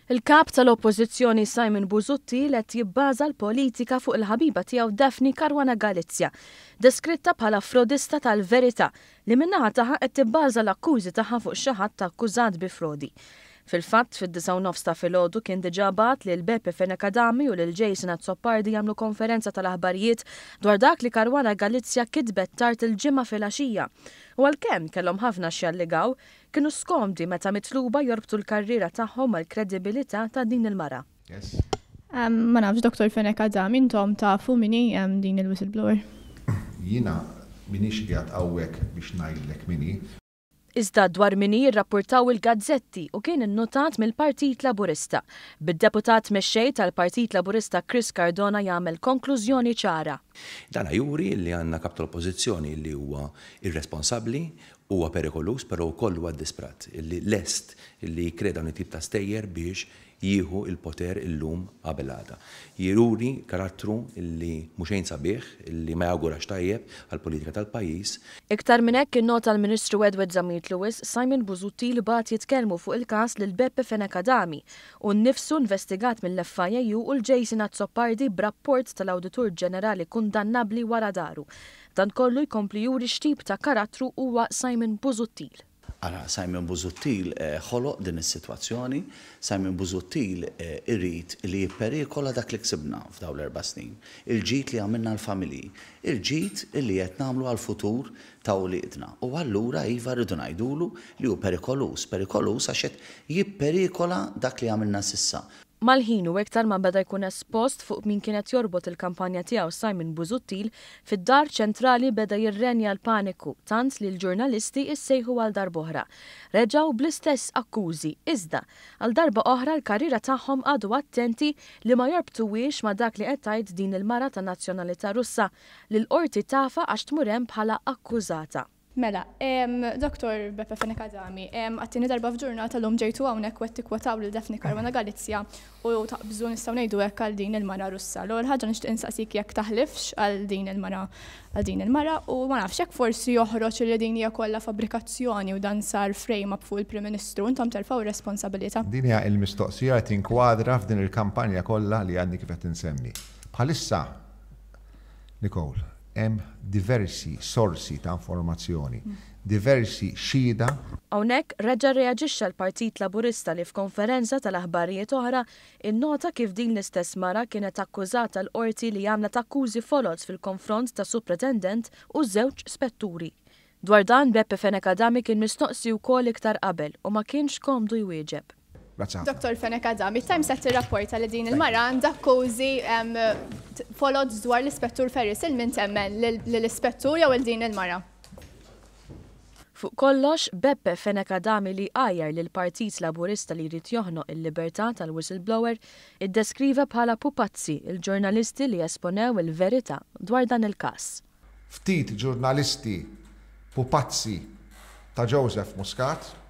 Il-Kap tal-Oppożizzjoni Simon Busuttil qed jibbaża l-politika fuq il-ħabiba tiegħu Daphne Caruana Galizia, deskritta bħala frodista tal-verità li min-naħa tagħha qed tibbaża l-akkużi tagħha fuq xi ħadd akkużat bi frodi. Fil-fatt, fid-disgħa u nofs ta' filgħodu kien diġà bagħat lil Beppe Fenech Adami u lil Jason Azzopardi jagħmlu konferenza tal-aħbarijiet dwar dak li Caruana Galizia kitbet tard il-Ġimgħa filgħaxija. U għalkemm kellhom ħafna x'jallegaw, Kienu skomdi meta mitluba jorbtu l-karriera tagħhom mal-kredibilità ta' din il-mara. Ma nafx, Dottor Fenech Adami, intom tafu min hi din il-whistleblower? Jiena m'iniex qiegħed hawnhekk biex ngħidlek min hi. Iżda dwar min hi rrappurtaw il-gazzetti u kien innutat mill-Partit Laburista, bid-Deputat Mexxej tal-Partit Laburista Chris Cardona jagħmel konklużjoni ċara. Dan juri li għandna Kap tal-Oppożizzjoni li huwa irresponsabbli Huwa perikoluż però wkoll huwa ddisprat illi lest illi jikkrea dawn it-tip ta' stejjer biex jieħu l-poter illum qabel għada. Juri karattru illi mhu xejn sabiħ, illi ma jawgurax tajjeb għall-politika tal-pajjiż. Iktar minn hekk, innota l-Ministru Edward Zammit Lewis, Simon Busuttil bagħat jitkellmu fuq il-każ lil Beppe Fenech Adami, hu nnifsu investigat mill-FIAU u l-Jason Azzopardi b'rapport tal-Awditur Ġenerali kundannabbli wara daru. Dan kollu jkompli juri x'tip ta' karattru huwa Simon Busuttil. Ara, Simon Busuttil ħoloq din is-sitwazzjoni, Simon Busuttil irid li jipperikola dak li ksibna f'dawn l-erba' snin, il-ġid li għamilna għall-familji, il-ġid li qed nagħmlu għall-futur ta' uliedna. U allura iva rridu ngħidulu li hu perikoluż, perikoluż għax qed jipperikola dak li għamilna s'issa. Mal-ħin u iktar ma beda jkun espost fuq min kien qed jorbot il-kampanja tiegħu Simon Busuttil, fid-Dar Ċentrali beda jirrenja l-paniku tant li l-ġurnalisti issejħu għal darb'oħra. Reġgħu bl-istess akkużi, iżda, għal darba oħra l-karriera tagħhom qagħdu attenti li ma jorbtuhiex ma' dak li qed tgħid din il-mara ta' nazzjonalità Russa li l-Qorti tafha għax tmur hemm bħala akkużata. Mela, Dottor Beppe Fenech Adami, għat-tieni darba f'ġurnata llum ġejtu hawnhekk u qed tikkwotaw lil Daphne Caruana Galizia u taqbżu nistgħu ngħidu hekk għal din il-mara Russa. L-ewwel ħaġa nixtieq insaqsik jekk taħlifx għal din il-mara għal din il-mara u ma nafx jekk forsi joħroġ li din hija kollha fabbrikazzjoni u dan sar frame up fuq il-Prim Ministru, intom terfgħu r-responsabilità? Din hija l-mistoqsija li tinkwadra f'din il-kampanja kollha li għadni kif qed insemmi. Bħalissa, Nicole, hemm diversi sorsi ta' informazzjoni, diversi xhieda. Hawnhekk reġa' rreaġixxa l-Partit Laburista li f'konferenza tal-aħbarijiet oħra innota kif din l-istess mara kienet akkużata l-Qorti li għamlet akkużi foloz fil-konfront ta' Supretendent u żewġ spetturi. Dwar dan Beppe Fenech Adami kien mistoqsi wkoll iktar qabel u ma kienx komdu jwieġeb. Grazzi ħafna. Dottor Fenech Adami, it-Times qed tirrapporta li din il-mara għandha akkużi foloz dwar l-Ispettur Ferris. Il min temmen, lill-Ispettur jew 'il din il-mara? Fuq kollox, Beppe Fenech Adami li għajjar lill-Partit Laburista li jrid joħnoq il-libertà tal-whistleblower, iddeskriva bħala pupazzi l-ġurnalisti li esponew il-verità dwar dan il-każ. Ftit ġurnalisti pupazzi ta' Joseph Muscat.